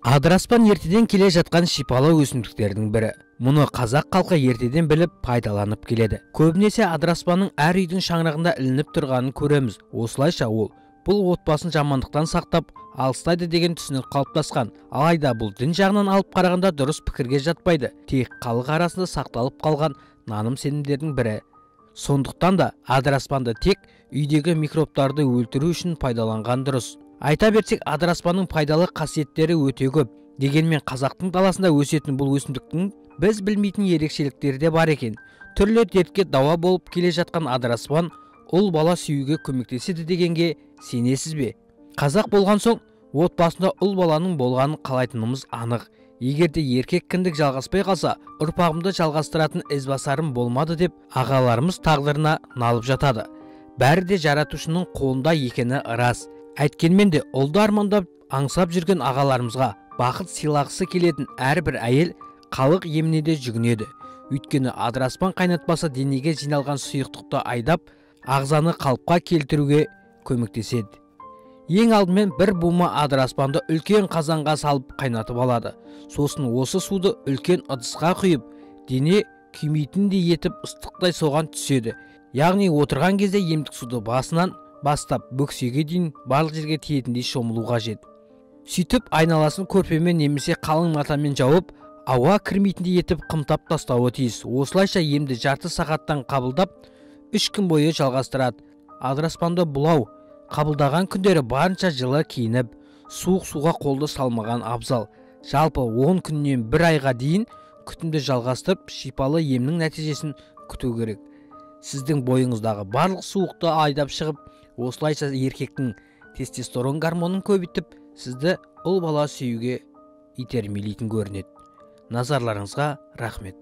Адыраспан ертеден келе жатқан шипалы өсімдіктердің бірі. Мұны қазақ халқы ертеден біліп пайдаланып келеді. Көбінесе адыраспанның әр үйдің шаңырағында ілініп тұрғанын көреміз. Осылайша ол бұл отбасын жамандықтан сақтап алыстайды деген түсінік қалыптасқан. Алайда бұл дін жағынан алып қарағанда дұрыс пікірге жатпайды. Тек халық арасында сақталып қалған наным сенімдердің бірі. Сондықтан да адыраспанды тек үйдегі микробтарды өлтіру үшін пайдаланған дұрыс. Айта берсек, адыраспанның пайдалы қасиеттері өте көп. Дегенмен қазақтың даласында өсетін бұл өсімдіктің біз білмейтін ерекшеліктері де бар екен. Түрлі дертке дауа болып келе жатқан адыраспан ұл бала сүюге көмектеседі дегенге сенесіз бе? Қазақ болған соң отбасында ұл баланың болғанын қалайтынымыз анық. Егер де еркек кіндік жалғаспай қалса, ұрпағымды жалғастыратын ізбасарым болмады деп ағаларымыз тағдырына налып жатады. Бәрі де жаратушының қолында екені рас. Әйткенмен де ұлды армандап аңсап жүрген ағаларымызға бақыт сыйлағысы келетін әрбір әйел халық еміне де жүгінеді. Өйткені адыраспан қайнатпасы денеге жиналған сұйықтықты айдап, ағзаны қалыпқа келтіруге көмектеседі. Ең алдымен бір бума адыраспанды үлкен қазанға салып қайнатып алады. Сосын осы суды үлкен ыдысқа құйып, дене күймейтіндей етіп ыстықтай соған түседі. Яғни отырған кезде емдік суды басынан бастап бөксеге дейін барлық жерге тиетіндей шомылу қажет. Сөйтіп айналасын көрпемен немесе қалың матамен жауып, ауа кірмейтіндей етіп қымтап тастауы тиіс. Осылайша емді жарты сағаттан қабылдап, 3 күн бойы жалғастырады. Адыраспанды бұлау қабылдаған күндері барынша жылы киініп, суық суға қолды салмаған абзал. Жалпы 10 күннен 1 айға дейін күтімді жалғастырып, шипалы емнің нәтижесін күту керек. Сіздің бойыңыздағы барлық суықты айдап шығып, осылайша еркектің тестостерон гормонын көбейтіп, сізді ұл бала сүюге итермелейтін көрінеді. Назарларыңызға рахмет.